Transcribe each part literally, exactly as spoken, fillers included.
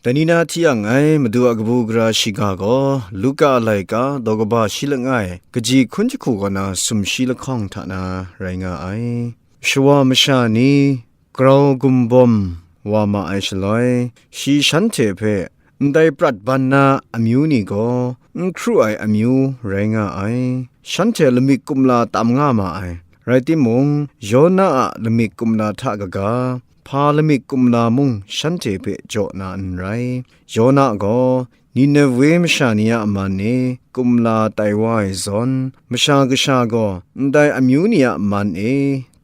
Dai ni na hti yang ai Madu a kabu gara shiga gaw Luka a laika daw kaba shi langai kaji hkun jahku kaw na sumshi lahkawng hta na rai nga ai. Shawa masha ni grau gumbawm wa ma ai shaloi, shi shanhte hpe ndai prat ban na amyu ni gaw n hkru ai amyu rai nga ai. Shanhte lamik kumla tam nga ma ai. Rai timung, Yona a lamik kumla hta kaga, hpa lamik kumla mung shanhte hpe jaw na n rai. Yona gaw Ninewe masha ni a man e kumla tai wa ai zawn, Masha Kasha gaw ndai amyu ni a man e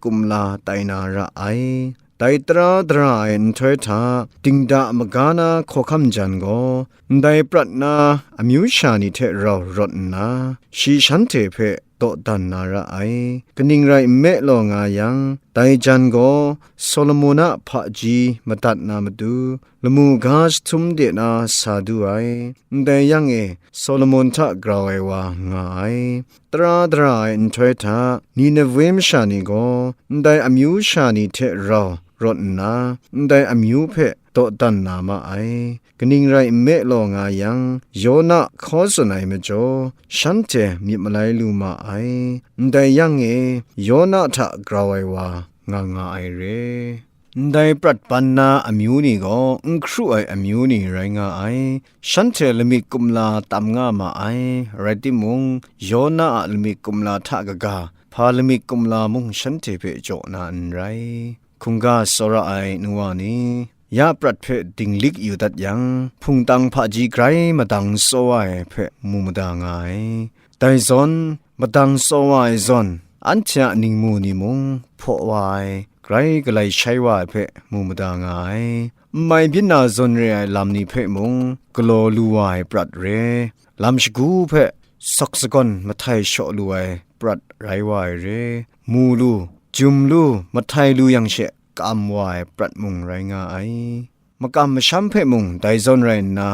kumla tai na ra ai. Dai tara dara ai nhtoi hta, dingda maga na hkawhkam jan gaw, ndai prat na amyu sha ni hte rau rawt nna, shi shanhte hpe dawdan na ra ai. Kaning rai nme law nga yang, dai jan gaw Solomon a hpaji madat na matu, lamu ga jahtum de na sa du ai. Ndai yang e, Solomon hta grau ai wa nga ai. Tara dara ai nhtoi hta, Ninewe masha ni gaw ndai amyu sha ni hte rau rawt nna, ndai amyu hpe dawdan na ma ai. Kaning rai nme law nga yang, Yona hkaw tsun ai majaw, shanhte myit malai lu ma ai. Ndai yang e, Yona hta grau ai wa nga nga ai re. Ndai prat ban na amyu ni gaw n hkru ai amyu ni rai nga ai. Shanhte lamik kumla tam nga ma ai, rai timung, Yona a lamik kumla hta kaga, hpa lamik kumla mung shanhte hpe jaw na n rai. Hkungga tsawra ai nuwa ni, ya prat hpe dinglik yu dat yang, hpungtang hpaji grai madang tsaw ai hpe mu mada nga ai. Dai zawn, madang tsaw wa ai zawn, anhte a ningmu ni mung hpaw wa ai, grai galai shai wa ai hpe mu mada nga ai. N mai byin na zawn re ai lam ni hpe mung galaw lu wa ai prat re, lam shagu hpe sawk sagawn mahtai shaw lu ai prat rai wa ai re, mu lu, jum lu, mahtai lu yang she kam wa ai prat mung rai nga ai. Makam masham hpe mung dai zawn rai nna,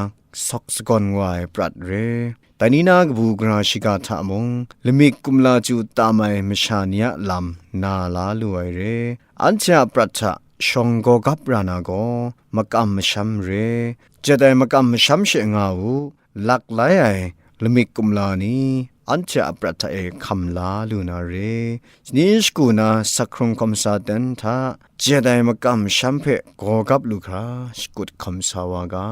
sawk sagawn wa ai prat re. Dai ni na kabu gara shiga hta mung, lamik kumla chyu tam ai masha ni a lam na la lu ai re. Anhte a prat hta shawng gawgap ra na gaw, makam masham re. Jet ai makam masham she nga u, lak lai ai lamik kumla ni, anhte a prat hta e hkam la lu na re. Shani shagu na sakhkrung hkawm sa ten hta, jet ai makam masham hpe gawgap lu hkra, shakut hkawm sa wa ga.